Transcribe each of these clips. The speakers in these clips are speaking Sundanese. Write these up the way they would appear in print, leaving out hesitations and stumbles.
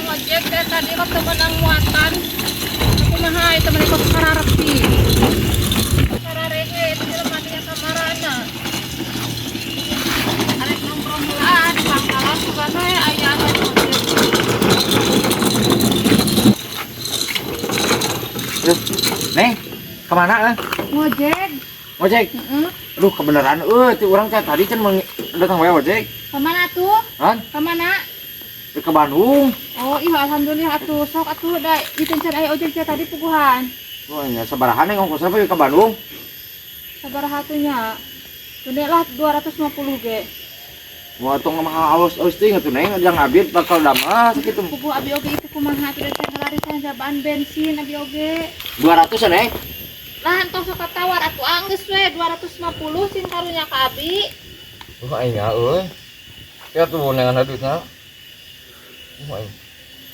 Ngojek teh tadi kok menang muatan. Kumaha itu mah kok kararepi. Kararehe itu jelema nya kamarana. Arek nongkrong heula di pangkalan sugan we aya anu ngojek. Duh, Neng, kemana eh? Ngojek. Ojek. Heeh. Aduh, kebenaran ti urang teh tadi can datang wae ojek. Kamana tuh? Han, Kamana? ke Bandung. Oh iya, alhamdulillah atuh, sok atuh da itu can aya ojek teh tadi puguhan. Oh, nya sabaraha, Neng, ongkosna ke Bandung? Sabaraha atuh nya? Gede lah, 250 ge. Wah, tong mahal alus alus teuing atuh, Neng, jangan abid bakal damah sakitu. Puguh abi oge itu kumaha atuh, da can larisan jabaan bensin abi oge. 200 ya, Neng? Lah, entong sok tawar atuh, anggeus we 250 sing karunya ka abi. Wah, aing euy. Ya tuh nengan duitna. Wah, aing.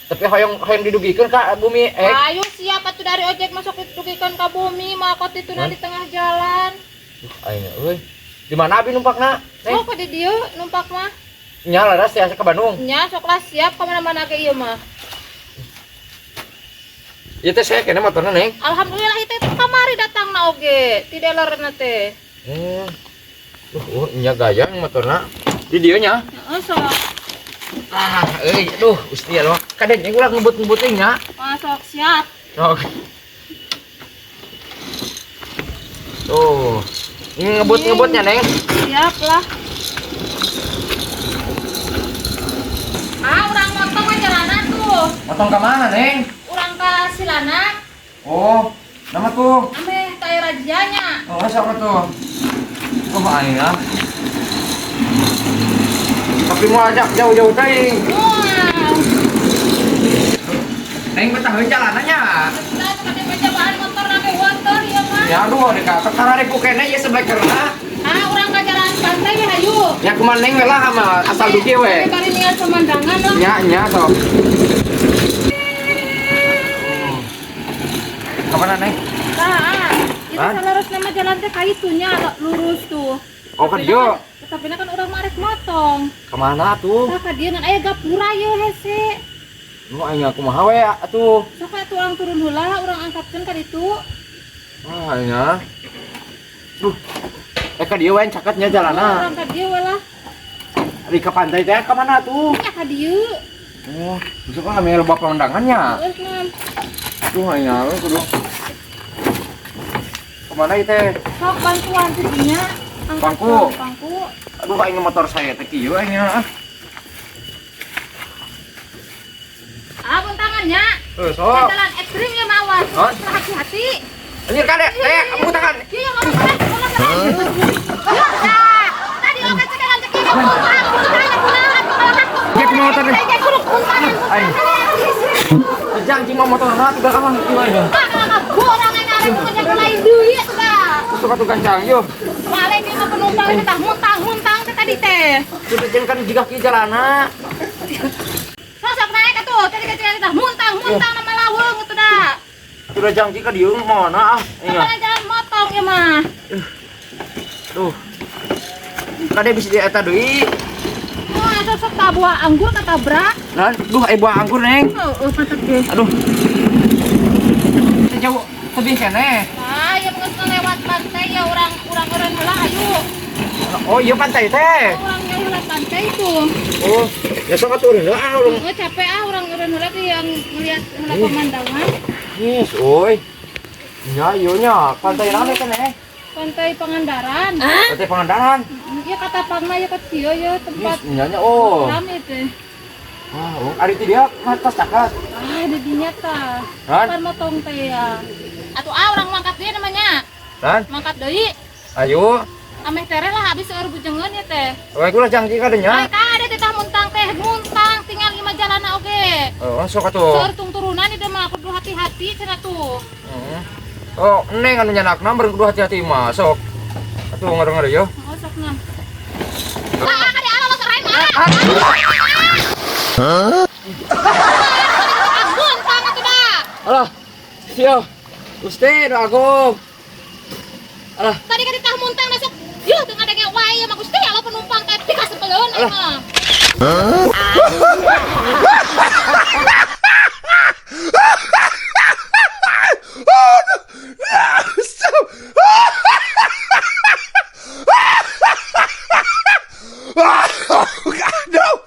Tapi hoyong hoyong didugikeun ka bumi eh. Ayo siap atuh, dari ojek masuk didugikeun ka bumi mah kot itu di tengah jalan. Duh, aing euy. Di mana abi numpakna? Neng? Sok di dieu numpak mah. Nya laras ya ke Bandung. Nya sok lah, siap kemana-mana ge ieu mah. Ieu teh saya kena motorna, Neng. Alhamdulillah itu kamari datang na oge ti dealerna teh. Duh, oh, nya gaya motorna. Di dieu nya. Heeh, sok. Ah, euy, aduh, Gusti Allah. Kaden jeung ulah ngebut-ngebut nya. Wah, sok siap. Sok. Tuh. Ini ngebut-ngebutnya, Neng. Siap lah. Ah, urang motong aja jalanan tuh. Motong ke mana, Neng? Urang ka Silana. Oh, nama tuh. Ameh teh rajianya. Oh, siapa tuh? Oh, aing ah. Tapi mau ajak jauh-jauh teh. Wah. Neng, betaheun jalanannya. Betah kade baca motor nake wontor ya mah. Ya aduh, deka perkara ribu kene ya seblekerna. Ah, urang ka jalan pantai ya hayu. Ya kumaha Neng we lah sama asal dugi we. Tapi bari ningal pemandangan lah. Nya nya sok. Kemana, Neng? Nah, itu Hah? salah nama jalan teh ka itunya lurus tuh. Oh, ka dieu. Tapi kan urang mah arek motong. Kemana tuh? Tah ka dieu ngan aya gapura ye hese. Nu aing kumaha we atuh. Sok atuh urang turun heula, urang angkatkeun ka ditu. Ah, aing. Duh. Eh, ka dieu we caketnya jalanna. Urang ka dieu we lah. Ari ka pantai teh ka mana tuh? Nya ka dieu. Oh, bisa kan ame loba pemandangannya. Geus mah. Duh, aing kudu. Kemana ieu teh? Sok bantuan ti dinya. Pangku. Pangku. Aduh, aing motor saya teh kieu aing ah. Ah, tangannya. Eh, sok. Jalan ekstrim ya mah, awas. Hah? Hati-hati. Anjir kade, teh, kamu tangan. Iya, ngomong keras, ngomong keras. Nah, tadi oke cekelan cekik muntah, muntah, muntah. Dia kumaha motor nih? Saya kudu muntah. Aing. Jang cing mah motorna tuh gak kieu aing. Orang yang arek ngajak lain deui atuh. Suka tuh gancang yo. Balik mah penumpang teh muntah, muntah teh tadi teh. Sudah jeung kan jiga kieu jalana. Sosok naik atuh, tadi kecil teh muntah, muntah nama laweng atuh dah. Sudah jangki ka dieu mana ah. Iya. Kemana jalan motong ya mah. Duh. Kade bisa di eta deui. Wah, sosok tak buah anggur ketabrak. Nah, duh eh buah anggur, Neng. Oh, mantap deh. Aduh. Teu jauh tebih keneh. Ah, ya geus lewat pantai ya urang urang urang heula ayo. Oh, iya pantai teh. Urang jauh heula pantai itu. Oh, ya sok atuh urang ah urang. Oh, capek ah, urang urang heula teh yang ngeliat heula pemandangan. Yes, oi. Nya ieu nya, pantai naon teh, Neng? Pantai Pangandaran. Pantai Pangandaran. Iya, kata pangna ya kecil ya tempat Yes, nya nya oh. rame teh. Wah, oh, ari ti dia atas cakat. Ah, di dinya tah. Han? Pan motong teh ya. Atuh ah urang mangkat deui namanya. Han? Mangkat deui. Ayo. Ameh tere lah habis seueur bujengeun ya teh. We kula jangki ka dinya. Ay, kade teh tah muntang teh, muntang tinggal lima jalana oge. Oh, sok atuh. Seueur tung turunan ieu mah kudu hati-hati cenah tuh. Heeh. Oh, neng anu nyanakna beureum kudu hati-hati mah sok. Atuh ngareng-ngareng yo. Oh, sok nah. Ah, kade ala lo serain mah. Hah? Muntang atuh dah. Alah. Sia. Gusti, nu agung. Alah, Tadi kan ditah muntang masuk. Yuh, teu ngadenge wae ya mah Gusti Allah penumpang teh pikasepeleun Alah. mah. No! No!